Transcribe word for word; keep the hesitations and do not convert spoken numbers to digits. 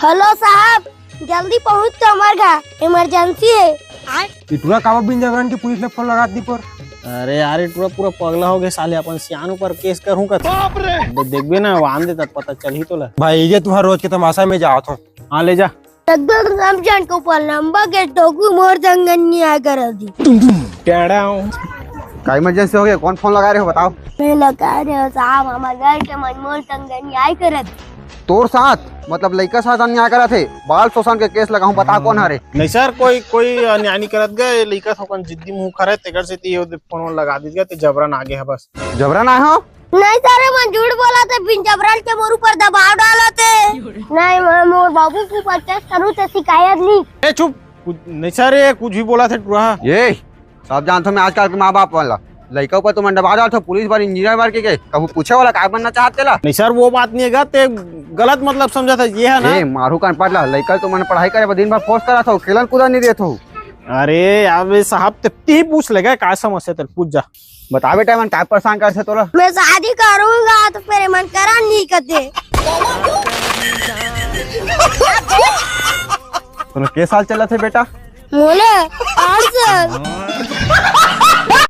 Hello साहब, जल्दी पहुंच तो हमर घर, इमरजेंसी हे। ये टुरा काबर बिन जबरन के पुलिस ला फोन लगा दी पर? अरे यार, ये टुरा पूरा पगला हो गया साले, अपन सियान ऊपर केस करूं का? बाप रे! दे-, देखबे ना, वो आन दे तब पता चलही तोला। भाई, ये तुम्हारा रोज के तमाशा में जावत हूँ। हाँ, ले जा। एकदम समझन के ऊपर लंबा के टोकू मोर संगन नहीं आय करत दी। का इमरजेंसी हो गया? कौन फोन लगा रहे हो, बताओ। मैं लगा रहे हो साहब, हमारे घर के मन मोर संगन नहीं आय करत। तोर साथ? मतलब लइका साथ अन्याय करत हे? बाल शोषण के केस लगाऊं, बता कौन हरे? नहीं सर, कोई, कोई अन्याय नहीं करत गए, लइका थोकन जिद्दी मुंह खरे, तेकर से ती ये फोन लगा दीजिए, ते जबरन आगे है बस। जबरन आए हो? नहीं सर, मैं झूठ बोला थे, बिन जबरन के मोर ऊपर दबाव डाला थे। नहीं, मैं मोर बाबू के ऊपर केस करूँ तो शिकायत नहीं। ए चुप, कुछ नहीं सर, ये कुछ भी बोला थे टुरा। ये सब जानथो मैं आजकल के माँ बाप वाला। लइका ऊपर तुमन दबाव डालथो, पुलिस बर, इंजीनियर बर के, के कभू पूछे वाला काय बनना चाहत तेला? नहीं सर, वो बात नहीं है गा, ते गलत मतलब समझा था, ये है ना? ए, मारू कान पटला, लइका तुमन पढ़ाई करे बर दिन भर फोर्स करत हो, खेलन कूदन नहीं देत हो। अरे यार, वे साहब, ते ती पूछ लेगा, का समस्या तेल पूछ जा। बता बेटा, मन काय परेशान करथे तोला? मैं शादी करूंगा तो फिर मन करा नहीं करते। तोला के साल चलत हे बेटा? मोले आठ साल।